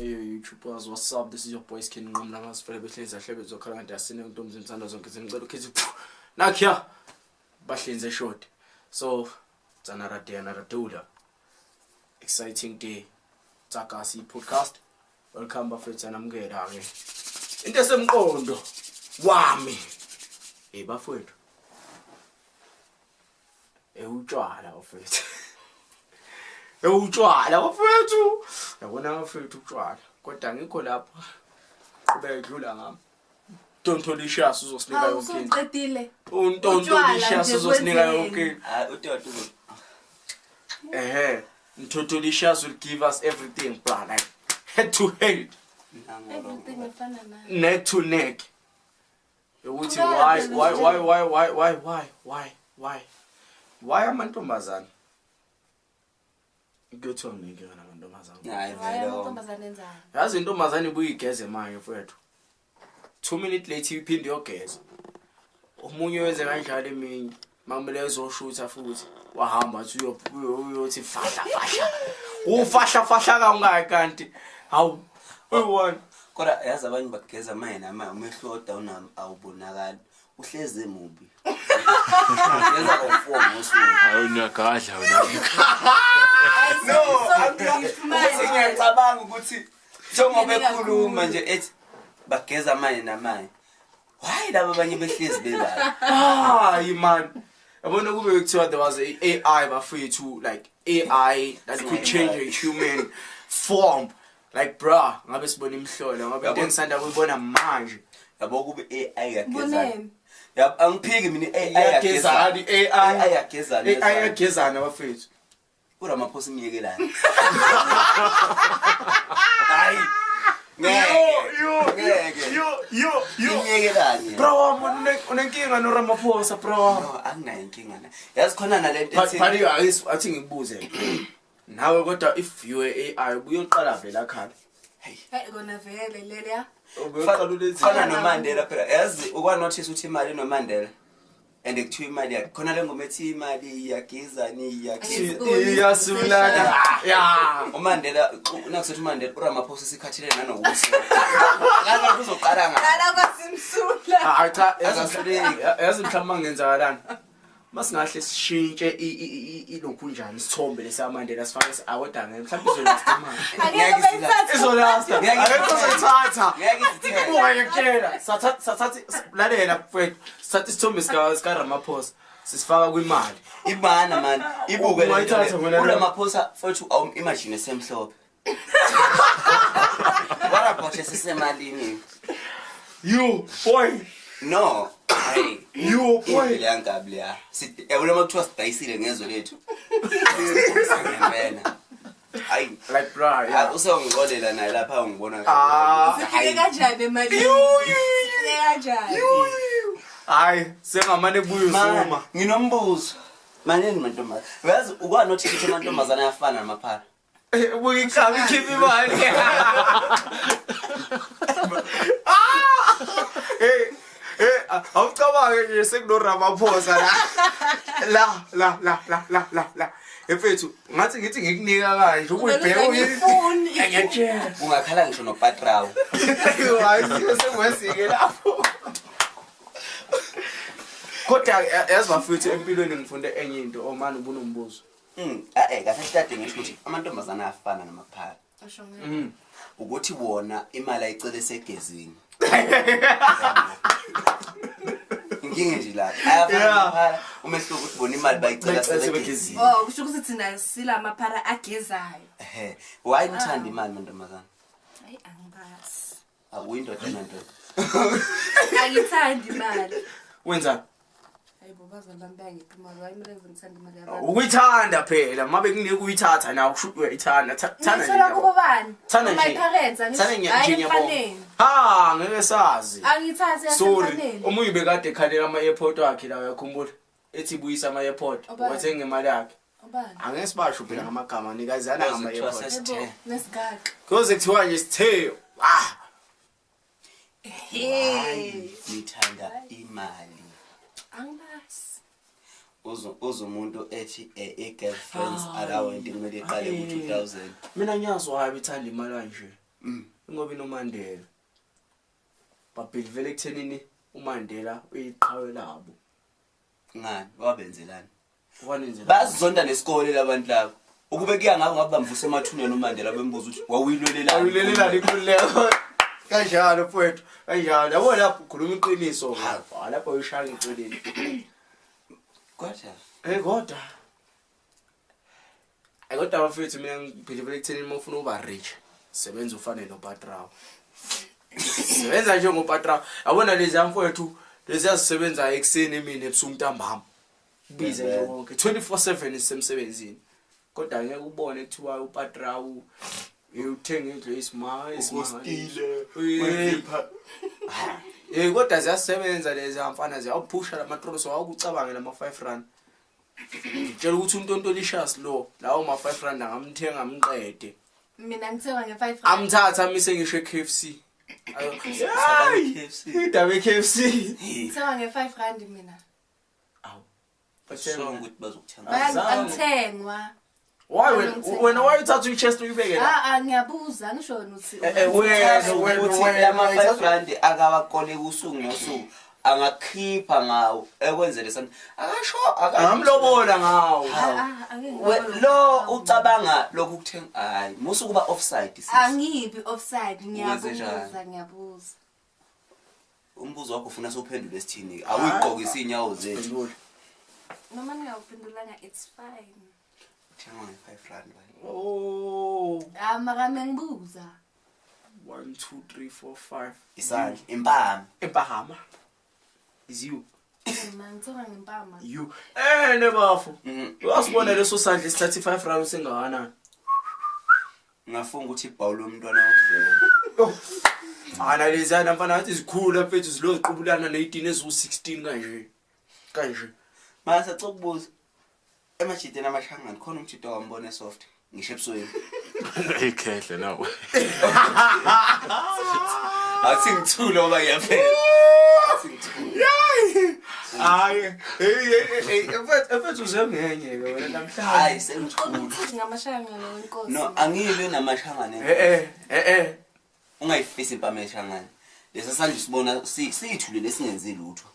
Hey YouTubers, what's up? This is your boy Skin Nqamla ngasifele behlezi ahlebe zokhala kanti asine ntombi zimthanda zonke zingicela ukhithi nakhiya bahlinze short. So it's another day, another dollar. Exciting day. Tsakasi podcast. Welcome bafethu namukela ke. Into esemqondo wami. Hey bafethu. Ewutshwala bafethu. Ewutshwala bafethu. Yabona bafethu utshwala. Kodwa ngikho lapho. Qhubeka idlula ngami. Tontolicious uzosinika Hawu yonke into. usuqedile. Untontolicious Utshwala nje uzosinika kwenzeni? yonke into. Hayi uToto uzo- Ehe. Ntontolicious will give us everything, bro. Like head to head, Everything efana nayo. neck to neck. Ukuthi Qhubeka why phela why usitshele. why why why why why why why why amantombazana kuyothiwa nginenkinga namantombazana. Hayi Why vele. amantombazane enzani? Yazi intombazane ibuye igeze manje mfowethu. 2 minutes late iphinde iyogeza. Omunye wenze kanjalo eminye makumele ezoshutha futhi wahamba athi uyothi fahla fahla. Ufahla fahla kangaka kanti hawu uyi-one. Kodwa yazi abanye bageza manje nama umehlo odown awubonakali. Uhleze mubi. Geza ngo4 ngosuku. Hawu niyagadla wena. No, ukuthi ngiyacabanga ukuthi njengoba ekhuluma nje ethi bageza manje namanje. Why laba abanye behlezi bebala? Hayi man. Yabona kube kuthiwa there was a AI bafethu, like AI that could change a human form. Like bruh, ngabe sibona imihlola ngabe into Yabo. engisanda kuyibona manje. Yabo kube AI yagezana. Boneni. Yabo angiphiki mina AI Iyagezana yagezana. i-AI. AI yagezana. AI yagezana bafethu. uRamaphosa imyekelani. Hayi. Ngeke. Yo Ngeke. yo yo yo. Imyekelani. Bro wami unenkinga noRamaphosa bro wami. No, anginayo inkinga na. Yazi khona nalento But ethi but athi ngikubuze. Nawe kodwa if you were AI ubuyoqala vela khala. Hayi kona vele leliya. Ubuyoqala ulenze. Fana noMandela phela. Yazi ukwanothisa ukuthi imali noMandela. And kuthiwa imali yakhe. Khona le ngoma ethi imali iyagezani iyageza. Iyasulana. Ya. uMandela nakusethi uMandela uRamaphosa isikhathile nanokuthi. Akazi uzoqala ngaphi. Qala kwasimsula. Hayi cha, Akasuleki. yazi mhlawumbe mangenzakalani. Masingahle sishintshe ilokhu njani isithombe lesaMandela sifake akodwa ngeke mhlawumbe izolasta imali. Angeke bayithathe. Izolasta. Ngeke Akekho ozoyithatha. Ngeke izithele. Buka ngiyakutshela. Sathatha lalela mfowethu. Sithatha isithombe sika Ramaphosa sisifaka kwimali. Ibana man, ibuke le nto Ungayithatha le. wena le. uRamaphosa mfowethu awum-imagine esemhlophe. What about esesemalini? You boy. No. Hayi. You boy. Indlela yangabi leya. Yabona uma kuthiwa sidayisile ngezwe lethu. Ngempela. Hayi. Like bra, yeah. Usengixolela naye lapha ungibona. Ah. Sifike kanjani emalini? Sifike kanjani? Hayi, sengamane kubuye Man, uzuma. nginombuzo. Manini mantombazane. Uyazi ukwanothi ukuthi amantombazane ayafana namaphara. Buka ikhaba ikhipha imali. Ah! Hey, hey, awucabange nje sekuno Ramaphosa la. La la la la la la la. Mfethu, ngathi ngithi ngikunika kanje ukuyibheka Angifuni. Ngiyakutshela. Ungakhala ngisho noPatraw. Hayi, sengwesike lapho. Kodwa yazi bafethu empilweni ngifunde enye into omani ubunombuzo. Eh kahle kade ngisho ukuthi amantombazane ayafana namaphara. Usho ngani? Ukuthi wona imali ayicele segezini. Inkinga nje lapha. Ayafana Yeah. namaphara umehluko ukuthi bona imali bayicela Bayicela sebegezini. Oh, kusho ukuthi thina sila amaphara agezayo. Ehhe, why nithanda imali mantombazane? Hayi angibazi. Awuyindoda nandoda. Angithandi imali. Wenzani? Hayibo bazali bami bayangipha imali. Why mina ngithanda imali yabantu? Ukuyithanda phela, mabe kunike uyithatha nawe kusho ukuthi uyayithanda. Thanda nje. Ngithola kubo bani? Thanda My nje. parents Thanda angisho. nje Hayi nje ngiyabonga. emfaneni. Ha, ngeke sazi. Angithathi Sorry, yasemfaneni. omunye bekade ekhalela ama-airport wakhe la uyakhumbula. Ethi buyisa ama-airport, Ubani? wathenga imali yakhe. Ubani? Angeke sibasho phela ngamagama nikazana Kuyoze kuthiwa ngama-airport. Sithe. Yebo, nesigaxa. Kuyoze kuthiwa nje sithe, ah, Hey. Nithanda imali. Angibazi. Uze umuntu ethi i-girlfriends allowance kumele iqale ku-2000. Mina ngiyazi why bethanda imali kanje. Ingoba inoMandela. Babhilivele ekuthenini uMandela uyiqhawe labo. Ngani wabenzelani? Wanenzela. Bazonda nesikole labantu labo. Ukube kuya ngabo ngabe bamvusa emathuneni uMandela bembuza ukuthi wawuyilwelelani. Awulelelani inkululeko. Kanjalo mfowethu, kanjalo. Yabo lapho ukhuluma iqiniso. Hawu. Ha lapho uyishaya ngeceleni. Kodwa Eh kodwa. Ay kodwa bafethu mina ngibhilivele ekuthenini uma ufuna ukuba rich, sebenza ufane noPatrao. Sebenza njengoPatrao. Yabona lezi mfowethu, lezi azisebenza ekuseni emini ebusuku ntambama. Bize nje wonke 24/7 isemsebenzini. Kodwa ngeke ubone kuthiwa uPatrao uthenga indlu eyisimanga Ukostile, Eh kodwa ziyasebenza lezi mfana ziyawuphusha lamatroloso wawukucabange lama 5 rand. Ngitshela ukuthi uNtontolicious lo lawo ma 5 rand angamthenga amqede. Mina ngithenga nge-5 rand. Amthatha amise ngisho eKFC. Hayi KFC. Indaba eKFC. Ngithenga nge-5 rand mina. Awu. Sho ukuthi bazokuthenga. Azange. Angithengwa. Why wena wena wayithatha ichest uyibeke la? Ah ah ngiyabuza ngisho wena uthi. Eh, eh, wena wena Ukuthi wena lama 5 rand akawakoleka usuku nosuku angakhipha ngawo ekwenzele something. Akasho Angamlobola ngawo. Ah, ah, angeke We- lo ucabanga lokhu kuthenga hayi musu kuba offside sis. Angibi offside Wenze njani? ngiyabuza ngiyabuza. Umbuzo wakho ufuna sewuphendule esithini awuyigqokisi inyawo zethu. Phendula. Noma ningawuphendulanga it's fine. Uthenga nge-5 rand wena. Oh. Ah mara mengibuza. 1 2 3 4 5. Isandla impama. Empahama. Is you. Mina ngithenga ngempama. You. Eh ne bafo. Mm. Uyasibona leso sandla esithatha i5 rand singakanani? Ngafunga ukuthi ibhawu lomntwana wokudlela. Ana lezana mfana ngathi zikhulu mfethu zilo ziqubulana ne18 eziwu16 kanje. Kanje. Mase cokubuza emajiteni amashangani khona umjito wambona soft ngisho ebusweni. Ikhehle nawe. Athi ngithule ngoba ngiyaphela. Athi ngithule. Hayi, hey hey hey mfethu mfethu uzengenye ke wena namhlanje. Hayi sengithule. Uthi ngamashangana wenkosi. No angilwe namashangane. Eh eh eh eh. Ungayifisi impama yeshangane. Lesa sandla sibona siyithule lesingenzi lutho.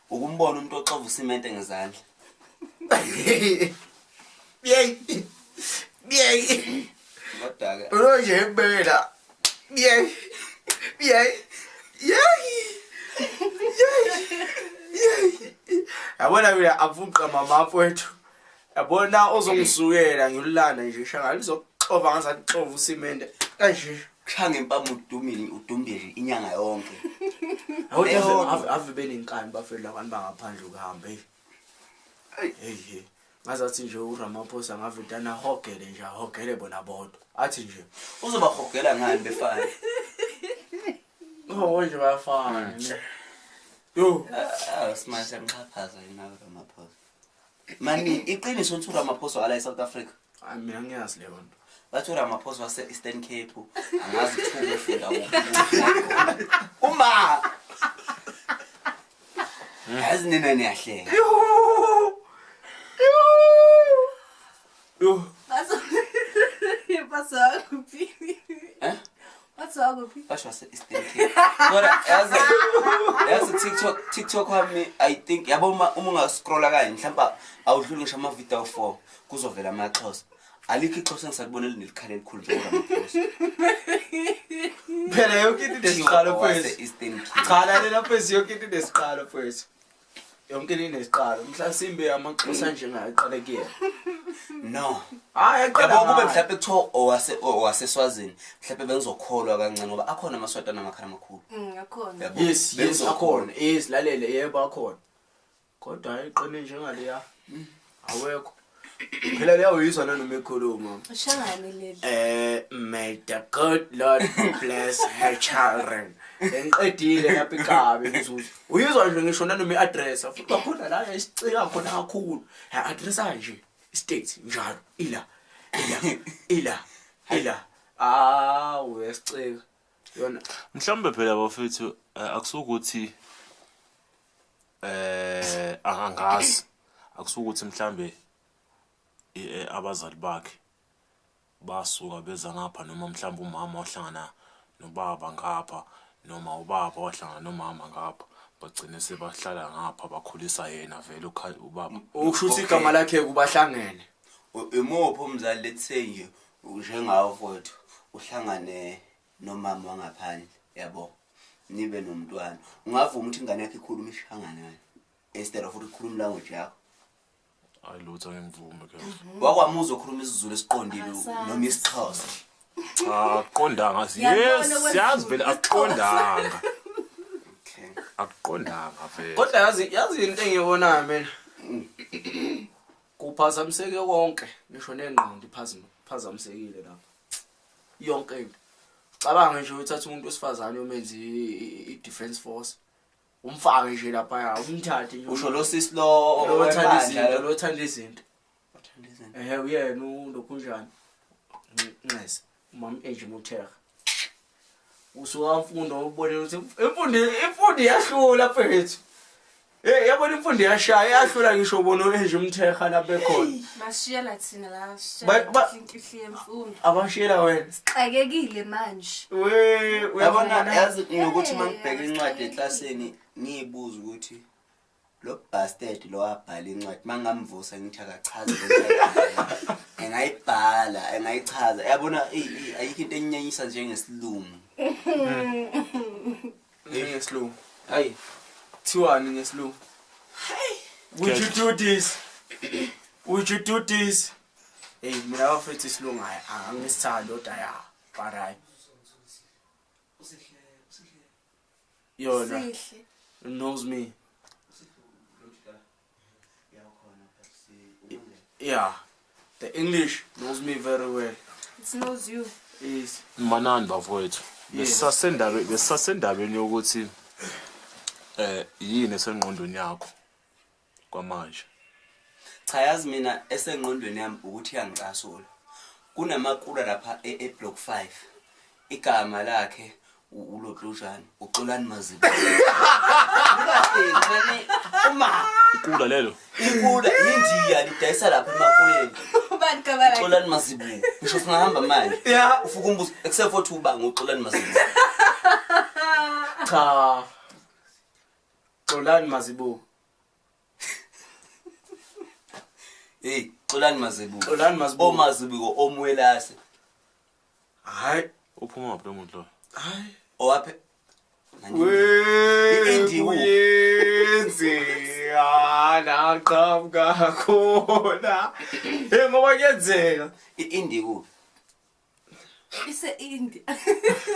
Ukumbona umuntu oxova usimente ngezandla. Yey. Yey. Kodwa ke Lo nje kubela. Yey. Yey. Yey. Yey. Yabona mina avuqa mama mfowethu. Yabona ozongisukela ngilulanda nje shanga lizoxova ngazathi xova usimende kanje. kushaya ngempama udumile udumbile inyanga yonke. Yabo ave benenkani bafela abantu bangaphandle ukuhamba hey. Hey hey. Ngazathi nje uRamaphosa ngavedana ahogele nje ahogele bona bodwa. Athi nje Uzobahogela ngani befana? oh nje bayafana. Yo. Ah, simanje siyamxhaphaza yena uRamaphosa. Mani iqiniso ukuthi uRamaphosa wala eSouth Africa. Hayi mina ngiyazi leyo nto. Bathi uRamaphosa wase Eastern Cape angazi kuthiwa ufunda kuphi. Uma Yazi nina niyahleka. Yo. Yo. Baso Baso kuphi? Eh? Baso kuphi? Basho wase Eastern Cape. Kodwa yazi yazi TikTok wami I think yabo uma ungascrolla kanye mhlawumbe awudluli ngisho ama video awu4 kuzovela amaXhosa. Alikho iXhosa engisalibona linelikhala elikhulu njengoRamaphosa. Phela yonke into inesiqalo Wase mfethu. Eastern Cape. Cha lalela mfethu yonke into inesiqalo mfethu. Yonke into inesiqalo. Mhlasimbe amaXhosa njengaqale kuyena. No. Hayi aqala. Yabo kube mhlawumbe kuthiwa owase owaseswazini mhlawumbe bengizokholwa kancane ngoba akhona amaSwati anamakhala amakhulu. Akhona. Yabo. Yes, yes Bengizokholwa. akhona. Yes lalele yebo akhona. Kodwa ayiqine njengaleya. Awekho. Phela leyo uyizwa nanoma ekhuluma. Ushangane leli. May the good Lord bless her children. Ngiqedile lapha ikabi ngizuzu. Uyizwa nje ngisho nanoma i-address futhi bakhona la isicika khona kakhulu. Ha address nje state njalo ila ila ila ila. Ah uyasicika. Yona Mhlawumbe phela bafethu akusukuthi angazi akusukuthi mhlambe abazali bakhe Basuka beza ngapha noma mhlawumbe umama wahlangana nobaba ngapha noma ubaba wahlangana nomama ngapha bagcine sebahlala ngapha bakhulisa yena vele ubaba. Usho ukuthi igama lakhe kubahlangene. Imuphi umzali, let's say nje njengawo mfowethu, uhlangane nomama wangaphandle, yabo, nibe nomntwana, ungavuma ukuthi ingane yakho ikhulume ishangane wena instead of ukuthi ikhulume language yakho? Hayi lutho, angivume ke. Wakwamuzwa ukhuluma isiZulu esiqondile Asazi. noma isiXhosa? Cha, akuqondanga. Ngiyabona Yes, kwesiZulu, siyazi vele akuqondanga. Okay. Akuqondanga vele. Kodwa yazi into engiyibonayo mina, kuphazamiseke konke, ngisho nengqondo iphazamisekile lapha yonke into. Cabanga nje uthatha umuntu wesifazane umenze i-defense force, umfake nje laphaya, umthathe nje. Usho lo sisi lo lo othanda izinto, webandla lo othanda izinto. Othanda izinto. Ehe, uyena ulokhunjani, nxese umama Angie Motshekga, usuka mfundo ubonela ukuthi imfundo iyahlula mfethu. Hey, yabona imfundo iyashaya, iyahlula ngisho bona u-Angie Motshekga lapha ekhona. Bashiyela thina la. Inhliziyo yemfundo. Abashiyela wena. Sixakekile manje. We Yabona, uyabona. yazi nokuthi uma Hey, ngibheka incwadi asixakekile. eklasini ngiyibuza ukuthi lo bastard lo wabhala incwadi, mangamvusa ngithi akachaze le nto ayibhalayo, engayibhala engayichaza. Yabona, ayikho into enyenyisa njengesilungu. Njengesilungu. Hayi, thiwani ngesilungu? Would you do this? Would you do this? Hey, mina bafethu, isilungu hayi, angisithandi, kodwa ya, but hayi yona Sihle. knows me. Yeah, the English knows me very well. It knows you. Is Manani bafowethu. Yes. Besisasendabeni yokuthi yini esengqondweni yakho kwamanje. Cha, yazi mina esengqondweni yami ukuthi iyangicasula, kunamakula lapha e-block 5, igama lakhe uLotlujane, uXolani Mazibuko. Ungahleki, uma Ikula lelo. Ikula yindiya lidayisa lapha emakuleni. Ubani igama lakhe? Uxolani Mazibuko. Ngisho singahamba manje ufike umbuzo, except for uba nguXolani Mazibuko. Cha, Xolani Mazibuko. Hey, Xolani Mazibuko. Xolani Mazibuko. OMazibuko omwelase. Hayi. Uphuma ngaphi lo muntu lo? Hayi. Owaphe We I-Indiwu. kuyenzeka la qhamuka khona. Hey, ngoba kuyenzeka. I-India kuphi? Ise India.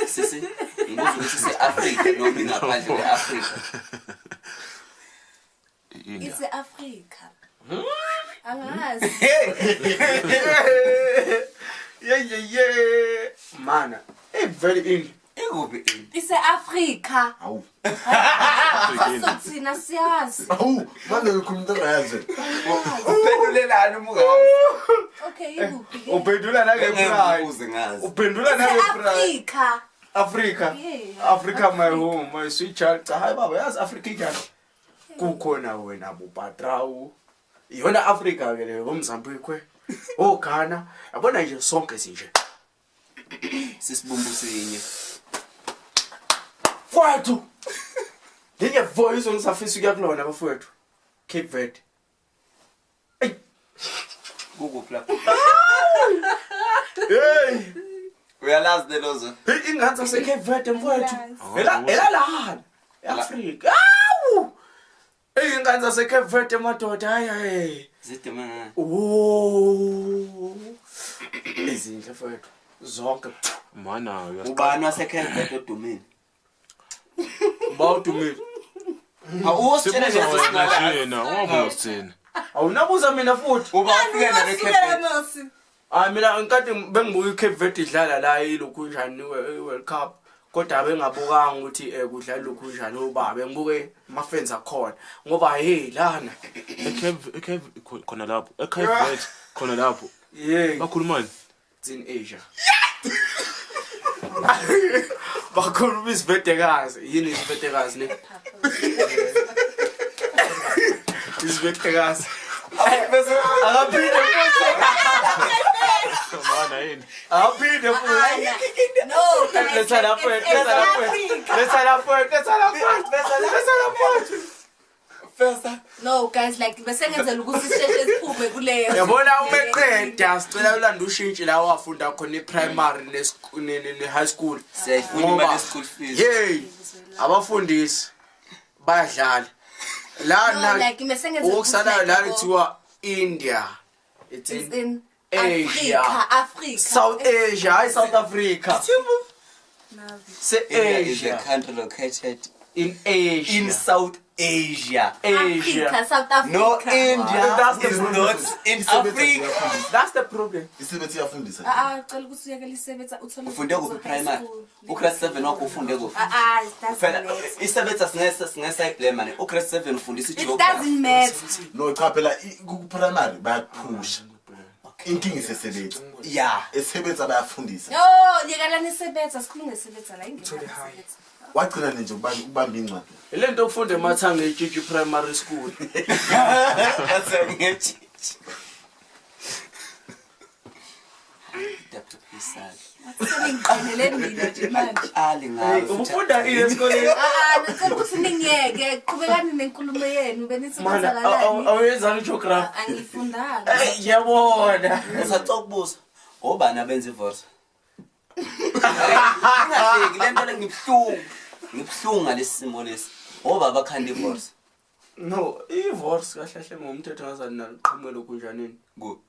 Sisi, ngibuza ukuthi ise-Afrika noma ingaphandle kwe-Afrika? I-India. Ise Africa. Angazi. Ye mana, hey, very in Ikuphi i-India? Ise Africa. Hawu. So thina siyazi. Hawu, manje ngikhuluma into engayazi. Uphendulelani uma ungazi? Okay, ikuphi ke? Uphendula nange-pride. Ngibuze ngazi. Uphendula Ise nange-pride. Africa. Africa. Yeah. Africa, my home, my sweet child. Cha, hayi baba, yazi Africa injani, kukhona wena bopatrawu, iyona Africa ke leyo, oMozambique, oGhana, yabona nje sonke sinje. Sisibumbu sinye. Mfowethu, linye voice ongisafisa ukuya kulona bafowethu, Cape Verde. Ey. Kukuphi lapho? Hey. Uyalazi lelo zwe? Hey, ingane zase Cape Verde mfowethu. Ngiyazi. Ela lana eAfrika. Awu, hey, ingane zase Cape Verde madoda, hayi hayi. Ziduma ngani? Oh, ezinhle mfowethu zonke. Mana uyasiqala. Ubani waseCape Verde odumile? Uba udumile. Awusitshele Sibuza nje wena singala. njena, ungabuzi thina. Awunabuza mina futhi. Uba ufike nale Cape Verde. Mosi. Hayi, mina nkathi bengibuka iCape Verde idlala la ilokhu njani i-World Cup, kodwa bengabukanga ukuthi kudlala lokhu njani ubaba, bengibuke ama-fans akhona ngoba hey lana. eCape khona lapho, eCape Verde khona lapho. Yeah. Bakhulumani? It's in Asia. Bakhuluma isibhedekazi. Yini isibhedekazi ne? Isibhedekazi. Akaphinde futhi. Botswana yini? Aphinde futhi. No, guys, Letha lapho, it's letha lapho. Africa. Letha lapho, letha lapho. Letha lapho. Fesa. No guys, like bese ngenzela ukuthi sisheshe siphume kuleyo. Yabona uma eqeda sicela ulanda ushintshi la wafunda khona i-primary ne-high school. Siyayifuna Ngoba- imali ye-school fees. Hey, abafundisi bayadlala. La No, na like bese ngenzela ukuthi okusalayo like, la yabo, kuthiwa India. It's it's in in Asia. Africa, Africa. South Asia, hayi South Africa. Se India is a Asia. country located In Asia. in South Asia. Asia. Africa, South Africa. No, India That's the is problem. not in Africa. That's the problem. Isebetsi iyafundisa. Ah, ah, cela ukuthi uyekele isebetsa uthole Ufunde kuphi primary? U-grade 7 wakho ufunde kuphi? Ah, ah, it doesn't Phela matter. isebetsa singesayibhlema mane. U-grade 7 ufundisa It i-geography. doesn't matter. No, cha phela ku-primary bayaphusha. Inkinga isesebetsi. Yeah. Esebetsa bayafundisa. No, yekelani isebetsa, sikhulume ngesebetsa la ingekho isebetsa. Wagcina nje ukubamba incwadi. Ile nto okufunda emathanga eTshitshi Primary School. That's a ngetshitshi. Seningqinele mina nje manje. Ali ngawe. Ubufunda ini esikoleni? Ah, ah, ngicela ukuthi ningiyeke, qhubekani nenkulumo yenu benithi Mana, kwenzakalani. awuyenzani igeography? Angifundanga. Eh, Ngiyabona. Usacela ukubuza. Obani abenza ivorsa? Ngingahleki le nto le ngibuhlungu. Ngibuhlungu ngalesi simo lesi. Obaba bakhanda ivorsa. No, i-divorce kahle kahle ngomthetho ngazani naliqhamuke lokhu njanini. Ku.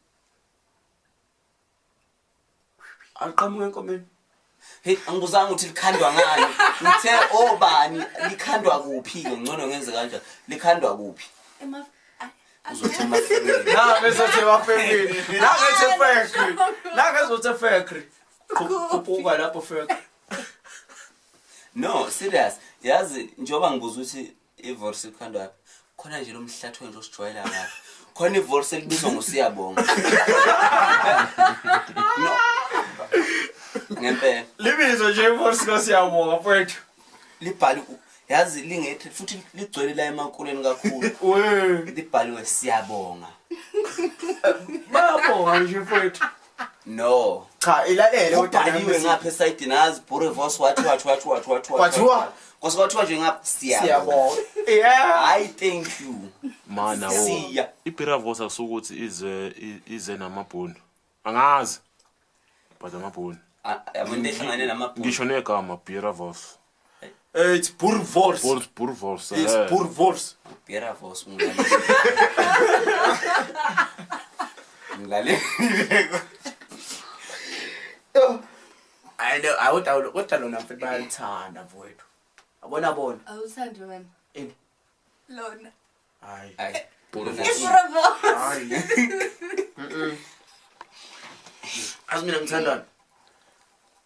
Aliqhamuke enkomeni. Hey, angibuzanga ukuthi likhandwa ngani. Ngithe obani likhandwa kuphi ke ngcono ngenze kanjani. Likhandwa kuphi? Ema Uzothi emafemini. Na ngezothi emafemini. Na ngezothi factory. Na ngezothi factory. Khuphuka lapho factory. No, serious. Yazi njengoba ngibuza ukuthi ivorsa ikhandwa yaphi. Khona nje lo mhlatho nje osijwayela ngapha. Khona ivorsa elibizwa ngosiyabonga. No. Ngempela. Libizo nje i-divorce kasiyabonga mfethu. Libhali yazi lingethe futhi ligcwele la emakuleni kakhulu. We, Libhaliwe siyabonga. bayabonga nje mfethu. No. Cha, ilalele Kubhaliwe ngapha esayidini azi Boerewors wathi wathi wathi wathi wathi. Kwathiwa? Kwase kwathiwa nje ngapha siyabonga. Siyabonga. Yeah. Hayi thank you. Mana wo. Siya. Ibhiravos akusukuthi ize namabhunu. Angazi. But amabhunu. Ah, Yabo into ehlangane namabhunu. Ngisho negama Bhiravos. It's Boerewors. Boerewors. It's Boerewors. Boerewors ngilalele. Ngilalele. I know, I would kodwa lona mfethu bayalithanda mfowethu. Abona bona. Awuthandi wena. Ini? Lona. Hayi. Hayi. Bravo. Hayi. Azi mina ngithandani.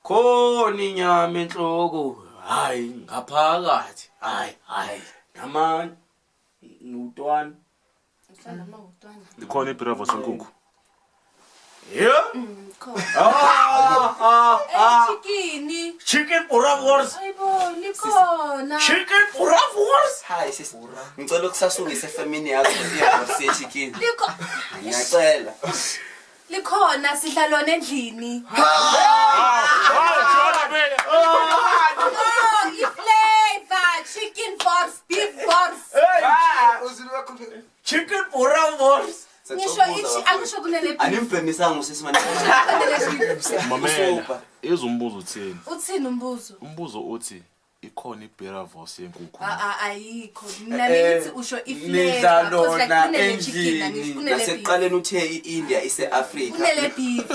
Khona inyama enhloko. Hayi, ngaphakathi. Hayi, hayi. Nama nutwana. Uthanda amahutwana. Ikhona ibhiravos enkukhu. Yeah. Khona. Ah, ah, ah. Chicken. Chicken boerewors. Ayibo, likhona. Chicken boerewors. Hayi sisi. Ngicela ukusasungisa efemini yakho iyavorsa yechicken. Likho Ngiyacela. likhona sidla lona endlini. Oh, i-flavor, chicken force, beef force. Chicken boerewors. Ngisho ichi angisho kunele beef. Animbhemisanga usisi manje. Kunele beef. Mamela. Usupa. Izwe umbuzo uthini? Uthini umbuzo? Umbuzo uthi ikhona ibhiravos yenkukhu. Ah ah ayikho. Mina ngithi usho i-flavor Nidla because like lona kunele chicken endlini. angisho kunele beef. Nasekuqaleni uthe i-India ise-Africa. Kunele beef.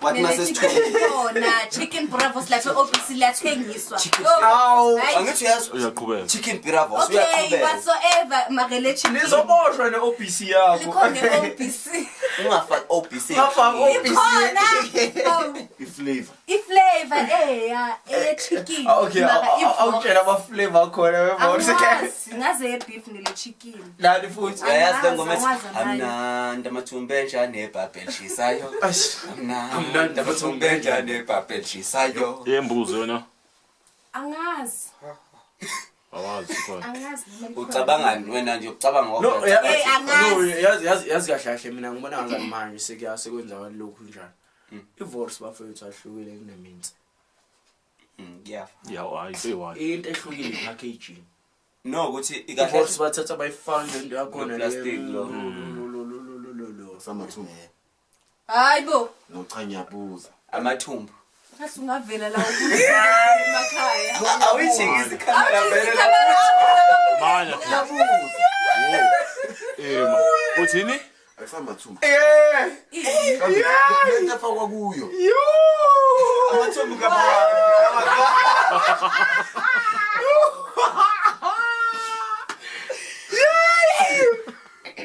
Wathi Kunele masesithole chicken khona, chicken bravos lapha e-office liyathengiswa. Awu. Hayi. Angithi uyazi Uyaqhubeka. chicken boerewors Okay, uyaqhubeka. whatsoever marele chicken. Nizoboshwa ne-OBC yakho. Likhona e-OBC. Ungafaki OBC. Ungafaki OBC. Likhona. Oh, I-flavor. I-flavor eya eye-chicken. Ah, okay, Mara i-vorse. awutshela ama-flavor akhona we-vorse. Angazi, ngaze ye-beef nele chicken. Nani futhi? Uyayazi le ngoma ethi Angazi, angazi amnandi amathumbu entsha nebhabhe elishisayo. Eish. Amnandi amathumbu entsha nebhabhe elishisayo. Yembuzo yona. Angazi, Awazi khona. angazi noma likhona. Ucabangani wena nje ucabanga No, ngoba Eh, angazi. no, yazi yazi yazi kahle kahle mina ngibona ngazathi manje sekuya sekwenzakala lokhu njalo. I-wors bafethu ahlukile kunemince. Kuyafa. Ya, hayi seyi-one. Into ehlukile i-packaging. No, ukuthi I-wors ikahle bathatha bayifaka lento yakhona Lo plastic lo. lo. Samathumbu. Hayi bo. No cha ngiyabuza. Amathumbu. Ngathi ungavela la ukuthi emakhaya. Awuyijikisi ikhamera vele. Manje. Ngiyabuza. Eh, uthini? Akusamathumbu. Eh. Lento efakwa kuyo. Amathumbu kabani?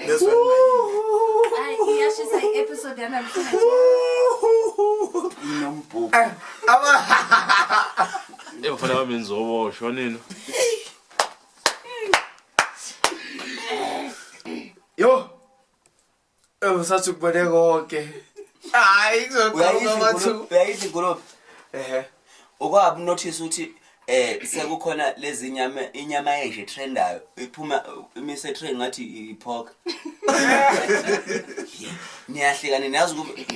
That's when my Hayi iyashisa i-episode yanamhlanje. Inombhobho. Eh, bafana bami nizoboshwa nina. Yo. Eh usathi ukubone konke. Hayi kuzoqhamuka amathuba. Uyayidla ingulube? Ehhe. Ukwabi notice ukuthi sekukhona lezi nyama, inyama enje trendayo iphuma imise trend ngathi ipork. Niyahleka nina, yazi kube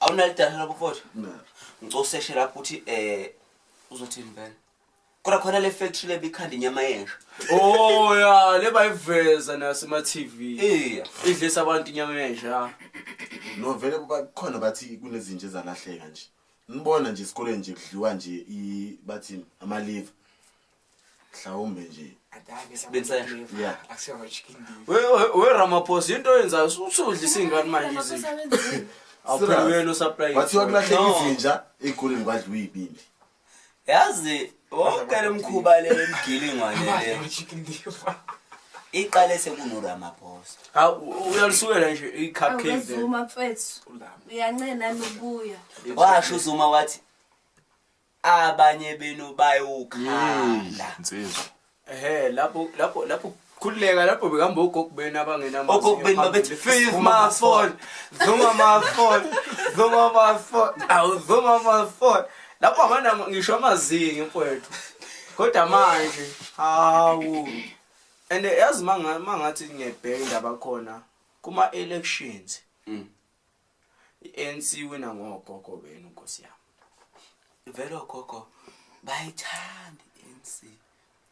awunalidata lapho futhi. No. Ngicoseshe lapho ukuthi uzothini vele. Kodwa khona le factory lebikhanda inyama yenje. Oh ya, le bayiveza nasema TV. Iya. Idlisa abantu inyama yenja. No vele kukhona bathi kunezinto ezalahleka nje. Nibona nje esikoleni nje kudliwa nje i bathi amaliva. Mhlawumbe nje. Yeah. We we Ramaphosa into oyenzayo usudlisa ingane manje izinto. Awuphela wena usupply. Bathiwa kulahleka No. izinja ey'koleni kwadliwa iy'bindi. Yazi wonke lemkhuba le emgilingwane le iqale sekunoRamaphosa. Ha uyalusukela nje i-cupcake. Awuzuma mfethu. Uyancena nobuya. Washo uZuma wathi abanye benu bayokhala. Insizwa. Ehhe lapho lapho lapho khululeka lapho bekamba ogogo benu abangenamazinyo. Ogogo benu babethi, "Fifth my phone, Zuma my phone, Zuma my phone, awu Zuma my phone." Lapho abana ngisho amazinyo mfowethu. Kodwa manje hawu. And yazi mangathi ngiyabheka indaba khona kuma elections. I-ANC wina ngogogo benu Nkosi yami. Vele ogogo bayithanda i-ANC.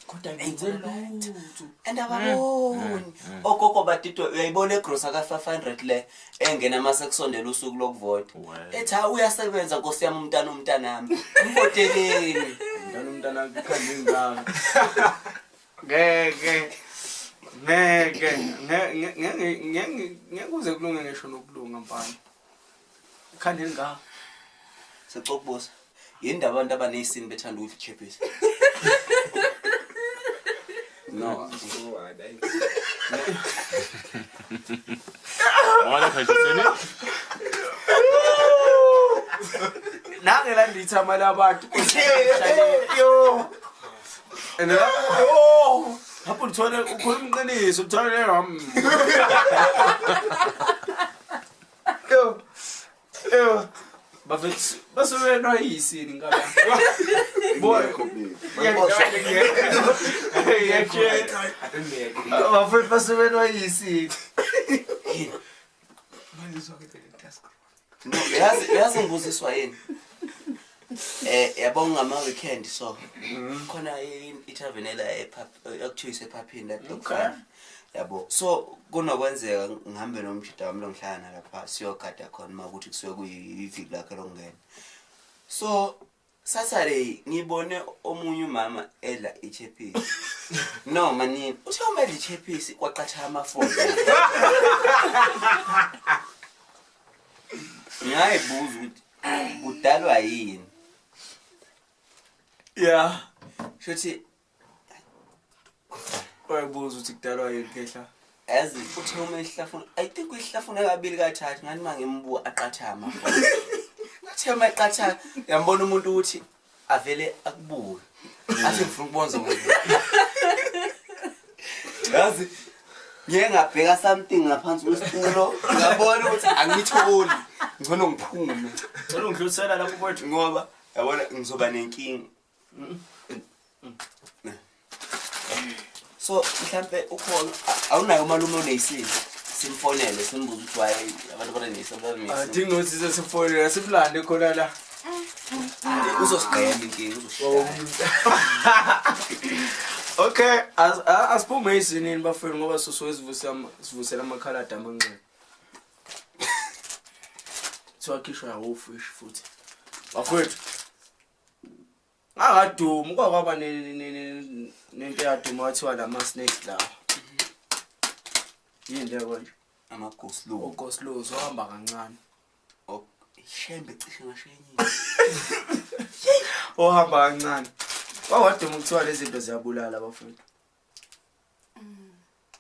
Kodwa ngenze lutho. And ababoni. Ogogo badidwe uyayibona egrosa ka 500 le engena mase kusondela usuku lokuvota. Well. Ethi ha uyasebenza Nkosi yami umntana umntanami. Mvoteleni. Mntana umntana ikhanda ingaka. Ngeke. Ngeke ngeke ngeke ngeke kuze kulunge ngisho nokulunga mfana. Ikhanda elingaka. Sexokubuza. Yini ndaba abantu abanesini bethanda ukudla ichippies? No. Wala khayisene. Nange la ndithama labantu. Yo. And oh, lapho uthole ukhuluma iqiniso uthole ram. Yo. Yo. Bafethu basuke yisini ngaba. Boy. Bafethu basuke yisini. No, yazi ngibuziswa yini? Yabo ngama weekend so. Khona itavernela ePap ekuthiwa isePaphini la Block 5. Yabo. So kunokwenzeka ngihambe nomshida wami longihlala lapha siyogada khona makuthi kusuke kuyiviki lakhe lokungena. So Saturday ngibone omunye umama edla ichippies. No manini, uthe uma edla ichippies kwaqatha amafoni. Ngayibuza ukuthi kudalwa yini? Yeah. Shuthi Wayibuza ukuthi kudalwa yini kehla. Yazi uthe uma ehlafuna, I think uyihlafuna kabili kathathu ngathi mangimbuka aqatha amafoni. Ngathi uma eqatha yambona umuntu ukuthi avele akubuke. Athi ngifuna ukubonza ngoba. Yazi ngiye ngabheka something ngaphansi kwesitulo ngabona ukuthi angitholi ngcono ngiphume. Ngicela ungidlulisela lapho mfowethu. Ngoba yabona ngizoba nenkinga. So mhlambe ukhona awunayo umalume onesini. Simfonele simbuze ukuthi why abantu banenisa banenisa. Adingi ukuthi sesifonela simlande khona la. Uzosigqema inkinga uzoshaya. Okay, asiphume izinini bafowethu ngoba sosuke sivusela amakhaladi amanxeba. Kuthiwa khishwa yawofish futhi. Bafowethu. Angadumi kwaba nento eyaduma kwathiwa lama snakes lawa. Yini leyo konje? Ama-go slow. Ugo slow zohamba kancane. Shembe cishe ngashenye. Ohamba kancane. Kwawaduma kuthiwa lezi zinto ziyabulala bafowethu.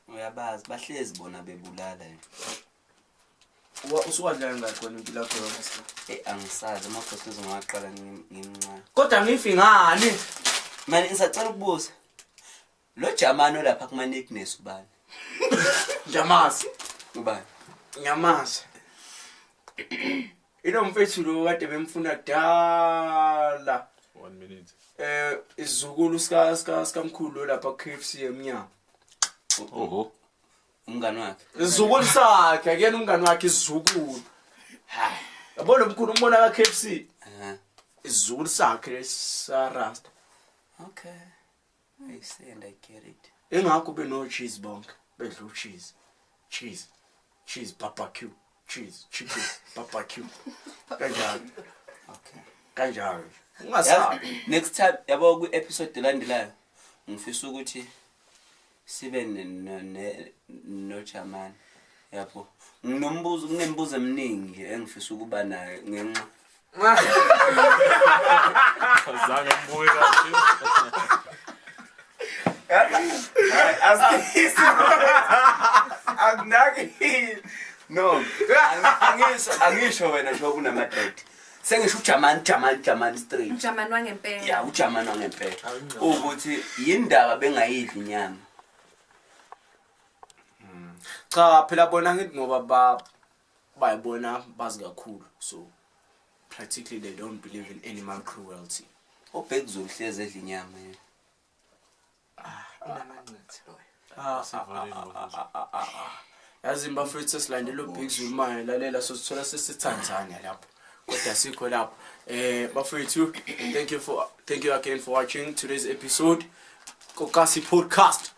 Uyabazi bahlezi bona bebulala nje. Usuwadlala ngakhona impilo yakho yonke. Angisazi ama-go slow ngawaqala ngimncane. Kodwa ngifi ngani? Manje ngisacela ukubuza. Lo Jamani olapha kuma nicknames ubani? Ngiyamazi. Ubani? Ngiyamazi. Ilo mfethu lo kade bemfuna kudala. 1 minute. Izukulu sika sika sikamkhulu lapha KFC emnyango. Oho. Umngani wakhe. Izukulu sakhe akuyena umngani wakhe izukulu. Hayi. Yabo lo mkhulu umbona ka KFC. Izukulu sakhe lesarasta. Okay. I see and I get it. Engakho beno cheese bonke. Bedla cheese. Cheese. Cheese barbecue. Cheese chicken barbecue. Kanjalo. Okay. Kanjalo. Ungasabi. Next time yabo ku episode elandelayo ngifisa ukuthi sibe no Jamani. Yabo. Nginombuzo kunembuzo eminingi engifisa ukuba nayo ngenxa. Azange mbuye kahle. Akunaki. No. Angisho wena njengoba unama-dread. Sengisho uJamani straight. uJamani wangempela. Ya uJamani wangempela. Ukuthi yindaba bengayidli inyama. Cha phela bona ngithi ngoba bayibona bazi kakhulu so practically they don't believe in animal cruelty. Ubhek uzohlezi edla inyama yena. Inamanqithi loyo. Yazi bafethu sesilandela uBig Zulu manje lalela sosithola sesiTanzania lapho. Kodwa sikho lapho. Bafethu thank you again for watching today's episode. Kokasi podcast.